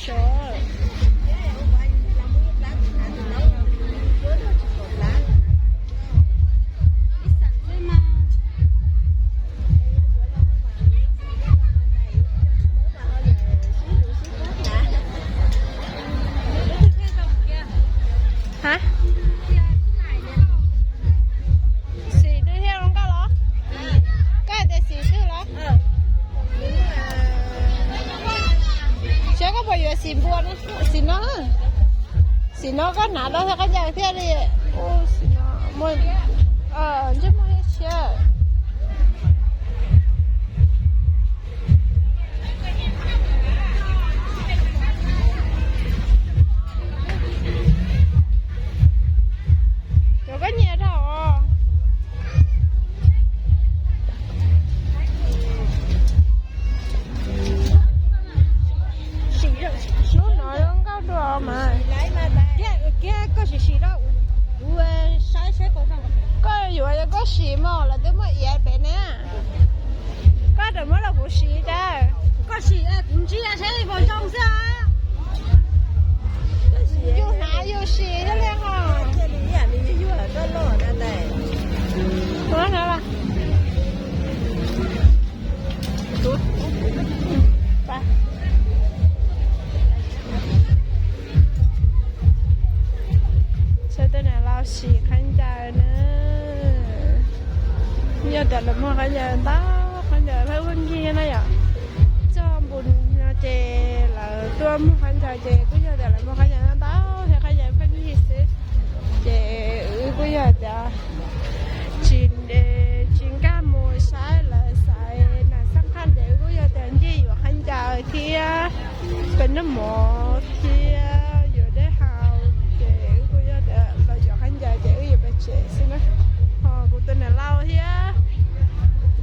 Ha? Xim twg thiab nkauj los? Koj hais tias xim twg los? Saib koj puas yuav xim npua, xim no. Xim no koj hnav rau thiaj qab ncaws thiaj li. Ntsej muag thiab tshiab. Cov koj nyiam dhau os. Lub no zoo nkauj dua mas. Koj yuav yog koj sim mog, lawv twb muaj iav pem ne. Koj tseem muab rau kuv sim cas. Koj sim kuv ntsia seb puas zoo xwb. Yus hnav yus sim thiaj li ho. Tshuav tej niam laus sim qhab ncaws na. Yog tias lawv muag qhab ncaws ntau, qhab ncaws pheej pheej yig na yom. Txoj npus no ces lawv tuaj muag qhab ncaws ces kuj yog tias lawv muag qhab ncaws ntau thiab qhab ncaws pheej yig xwb. Ces wb kuj yog tias tsis, tsis nkag mus saib lawv xaiv nas xab qhaj ces wb kuj yog tias ncig yuav qhab ncaws thiab pem noj mov thiab yuav dej haus ces wb kuj yog tias los yuav qhab ncaws ces wb yuav pem tsev xwb na. Ho kuv tus niam laus thiab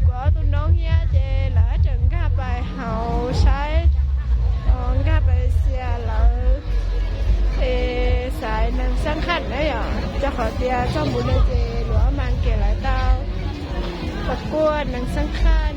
kuv ob tug noob thiab ces lawv tseem nkag pais hauv saib, nkag pais xias lawv es xaiv nas xab qhaj na yom, rau qhov tias txoj npus no ces luag ob mas kev lawv tau tau kuaj nas xab qhaj.